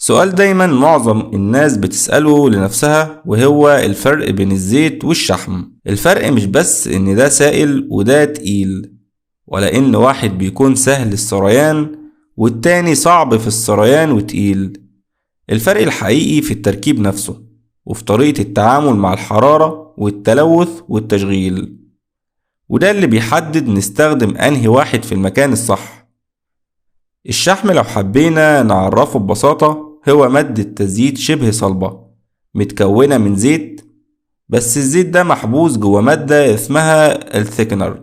سؤال دايما معظم الناس بتسأله لنفسها، وهو الفرق بين الزيت والشحم. الفرق مش بس ان ده سائل وده تقيل، ولا ان واحد بيكون سهل السريان والتاني صعب في السريان وتقيل. الفرق الحقيقي في التركيب نفسه، وفي طريقة التعامل مع الحرارة والتلوث والتشغيل، وده اللي بيحدد نستخدم انهي واحد في المكان الصح. الشحم لو حبينا نعرفه ببساطة هو مادة تزييت شبه صلبة متكونة من زيت، بس الزيت ده محبوس جوه مادة اسمها ال thickener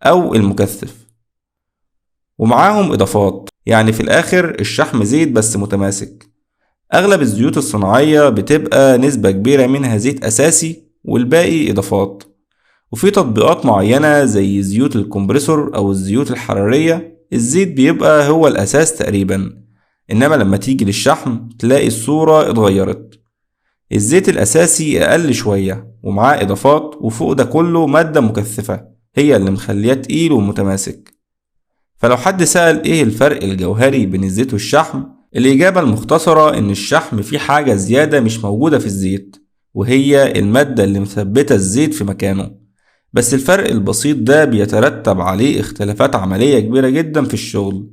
أو المكثف، ومعاهم إضافات. يعني في الآخر الشحم زيت بس متماسك. أغلب الزيوت الصناعية بتبقى نسبة كبيرة منها زيت أساسي والباقي إضافات، وفي تطبيقات معينة زي زيوت ال compressor أو الزيوت الحرارية الزيت بيبقى هو الأساس تقريبا. إنما لما تيجي للشحم تلاقي الصورة اتغيرت، الزيت الأساسي أقل شوية ومعاه إضافات، وفوق ده كله مادة مكثفة هي اللي مخليه تقيل ومتماسك. فلو حد سأل إيه الفرق الجوهري بين الزيت والشحم، الإجابة المختصرة إن الشحم فيه حاجة زيادة مش موجودة في الزيت، وهي المادة اللي مثبتة الزيت في مكانه. بس الفرق البسيط ده بيترتب عليه اختلافات عملية كبيرة جدا في الشغل.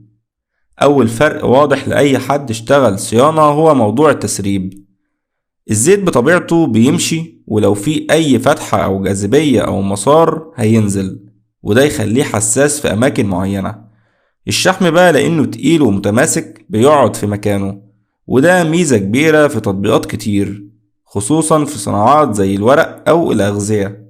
أول فرق واضح لأي حد اشتغل صيانة هو موضوع التسريب. الزيت بطبيعته بيمشي، ولو في أي فتحة أو جاذبية أو مسار هينزل، وده يخليه حساس في أماكن معينة. الشحم بقى لأنه تقيل ومتماسك بيقعد في مكانه، وده ميزة كبيرة في تطبيقات كتير، خصوصا في صناعات زي الورق أو الأغذية،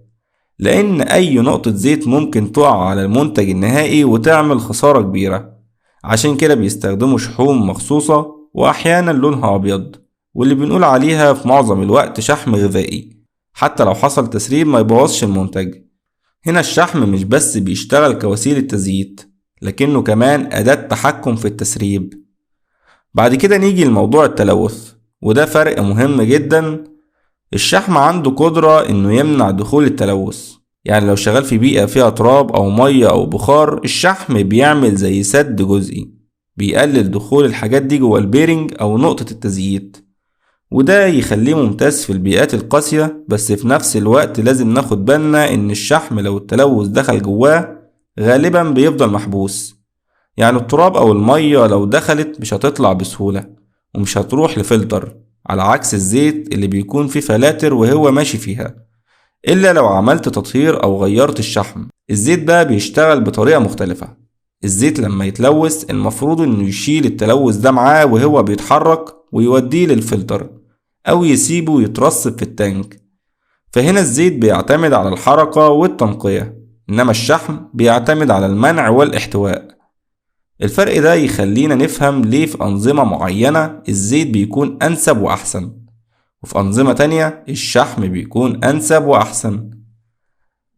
لأن أي نقطة زيت ممكن تقع على المنتج النهائي وتعمل خسارة كبيرة. عشان كده بيستخدموا شحوم مخصوصة وأحيانا لونها أبيض، واللي بنقول عليها في معظم الوقت شحم غذائي، حتى لو حصل تسريب ما يبوظش المنتج. هنا الشحم مش بس بيشتغل كوسيلة تزييت، لكنه كمان أداة تحكم في التسريب. بعد كده نيجي لموضوع التلوث، وده فرق مهم جدا. الشحم عنده قدرة إنه يمنع دخول التلوث، يعني لو شغال في بيئة فيها تراب أو مية أو بخار، الشحم بيعمل زي سد جزئي بيقلل دخول الحاجات دي جوه ال bearing أو نقطة التزييت، وده يخليه ممتاز في البيئات القاسية. بس في نفس الوقت لازم ناخد بالنا إن الشحم لو التلوث دخل جواه غالبا بيفضل محبوس، يعني التراب أو المية لو دخلت مش هتطلع بسهولة ومش هتروح لفلتر، على عكس الزيت اللي بيكون فيه فلاتر وهو ماشي فيها، إلا لو عملت تطهير أو غيرت الشحم. الزيت بقى بيشتغل بطريقة مختلفة. الزيت لما يتلوث المفروض إنه يشيل التلوث ده معاه وهو بيتحرك ويوديه للفلتر أو يسيبه يترسب في التانك. فهنا الزيت بيعتمد على الحركة والتنقية، إنما الشحم بيعتمد على المنع والاحتواء. الفرق ده يخلينا نفهم ليه في أنظمة معينة الزيت بيكون أنسب وأحسن، وفي أنظمة تانية الشحم بيكون أنسب وأحسن.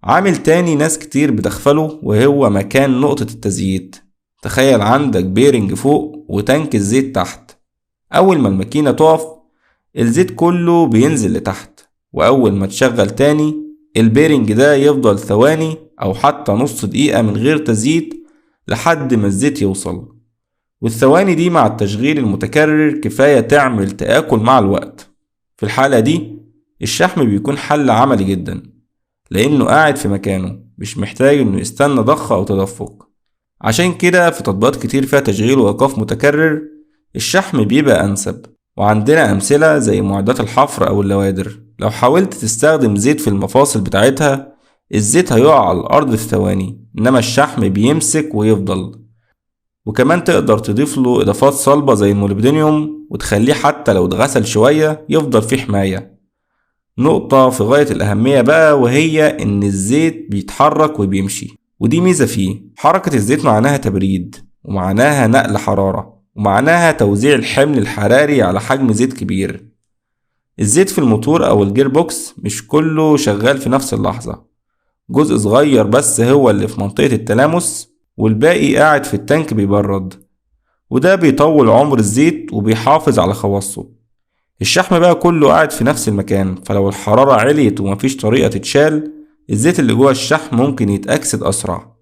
عامل تاني ناس كتير بتغفله وهو مكان نقطة التزييت. تخيل عندك bearing فوق وتانك الزيت تحت، أول ما الماكينة تقف الزيت كله بينزل لتحت، وأول ما تشغل تاني ال bearing ده يفضل ثواني أو حتى نص دقيقة من غير تزييت لحد ما الزيت يوصل، والثواني دي مع التشغيل المتكرر كفاية تعمل تآكل مع الوقت. في الحالة دي الشحم بيكون حل عملي جدا، لأنه قاعد في مكانه مش محتاج إنه يستنى ضخ أو تدفق. عشان كده في تطبيقات كتير فيها تشغيل وإيقاف متكرر الشحم بيبقى أنسب. وعندنا أمثلة زي معدات الحفر أو اللوادر، لو حاولت تستخدم زيت في المفاصل بتاعتها الزيت هيقع على الأرض في ثواني، إنما الشحم بيمسك ويفضل. وكمان تقدر تضيف له إضافات صلبة زي الموليبدينيوم وتخليه حتى لو اتغسل شوية يفضل فيه حماية. نقطة في غاية الأهمية بقى، وهي إن الزيت بيتحرك وبيمشي، ودي ميزة فيه. حركة الزيت معناها تبريد، ومعناها نقل حرارة، ومعناها توزيع الحمل الحراري على حجم زيت كبير. الزيت في الموتور أو ال gearbox مش كله شغال في نفس اللحظة، جزء صغير بس هو اللي في منطقة التلامس، والباقي قاعد في التانك بيبرد، وده بيطول عمر الزيت وبيحافظ على خواصه. الشحم بقى كله قاعد في نفس المكان، فلو الحرارة عليت ومفيش طريقة تتشال، الزيت اللي جوه الشحم ممكن يتأكسد أسرع.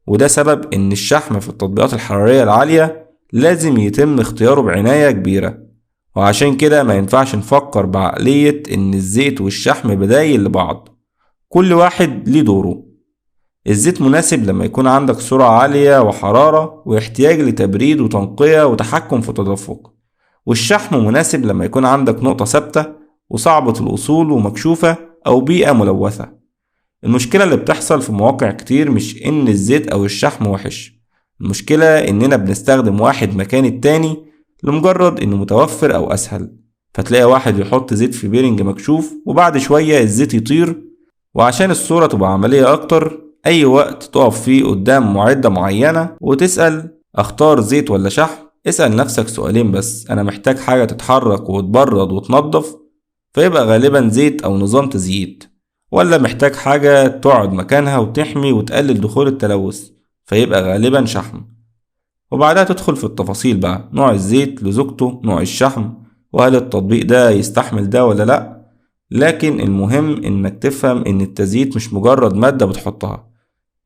وده سبب إن الشحم في التطبيقات الحرارية العالية لازم يتم اختياره بعناية كبيرة، وعشان كده ما ينفعش نفكر بعقلية إن الزيت والشحم بدايل لبعض، كل واحد ليه دوره. الزيت مناسب لما يكون عندك سرعة عالية وحرارة واحتياج لتبريد وتنقية وتحكم في التدفق، والشحم مناسب لما يكون عندك نقطة ثابتة وصعبة الوصول ومكشوفة أو بيئة ملوثة. المشكلة اللي بتحصل في مواقع كتير مش إن الزيت أو الشحم وحش، المشكلة إننا بنستخدم واحد مكان التاني لمجرد إنه متوفر أو أسهل. فتلاقي واحد يحط زيت في bearing مكشوف وبعد شوية الزيت يطير. وعشان الصورة تبقى عملية أكتر، أي وقت تقف فيه قدام معدة معينة وتسأل أختار زيت ولا شحم، اسأل نفسك سؤالين بس: أنا محتاج حاجة تتحرك وتبرد وتنظف، فيبقى غالبا زيت أو نظام تزييت، ولا محتاج حاجة تقعد مكانها وتحمي وتقلل دخول التلوث، فيبقى غالبا شحم. وبعدها تدخل في التفاصيل بقى، نوع الزيت لزوجته، نوع الشحم، وهل التطبيق ده يستحمل ده ولا لأ. لكن المهم إنك تفهم إن التزييت مش مجرد مادة بتحطها،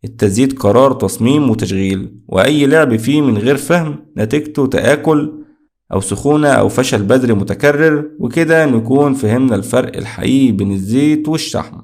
التزييت قرار تصميم وتشغيل، وأي لعب فيه من غير فهم نتيجته تآكل أو سخونة أو فشل بدري متكرر. وكده نكون فهمنا الفرق الحقيقي بين الزيت والشحم.